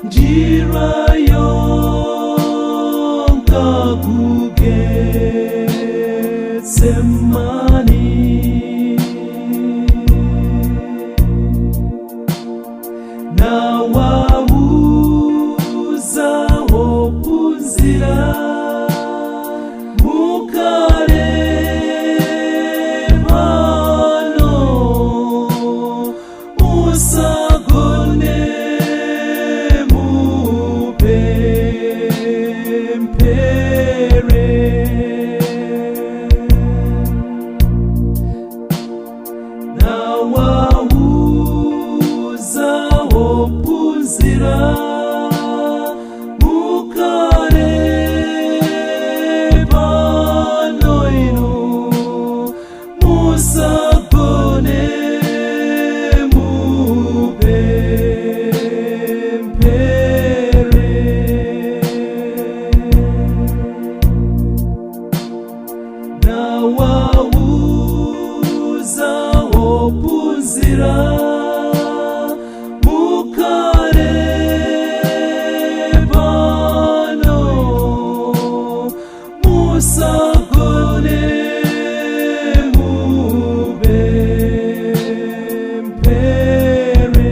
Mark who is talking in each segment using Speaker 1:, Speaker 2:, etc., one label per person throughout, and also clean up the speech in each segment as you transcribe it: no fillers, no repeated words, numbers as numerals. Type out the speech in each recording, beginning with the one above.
Speaker 1: Njira yonka ku Getsemani. Nawauza ophunzira, mukhale pano, musagone, mupemphere. Nawauza ophunzira, mukhale pano inu, musagone, mupemphere. Nawauza ophunzira, mukhale pano, musagone, mupemphere.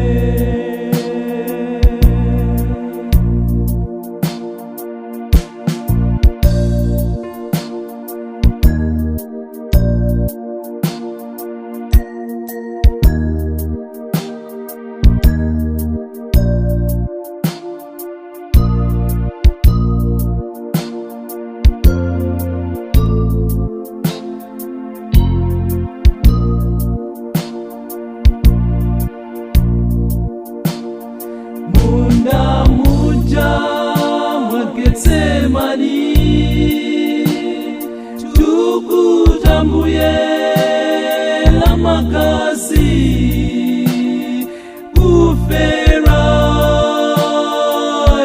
Speaker 1: Munda muja mwa Getsemani, thukuta Mbuye la magazi, kufera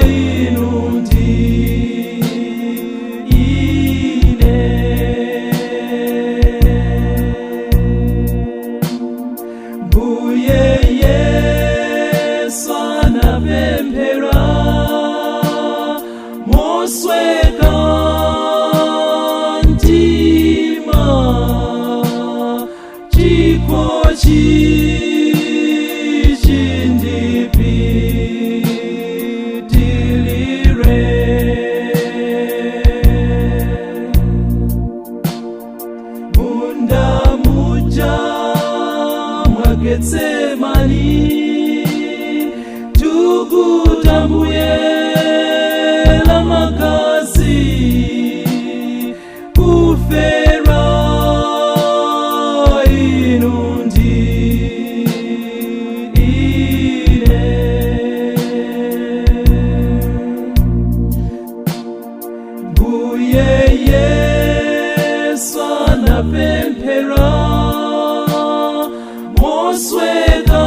Speaker 1: inu ndi ine. Mbuye Yesu anapemphera mosweka mtima, chikhochi chindipitilire. Munda muja mwa Getsemani, thukuta Mbuye la magazi, kufera inu ndi ine. Mbuye Yesu anapemphera mosweka.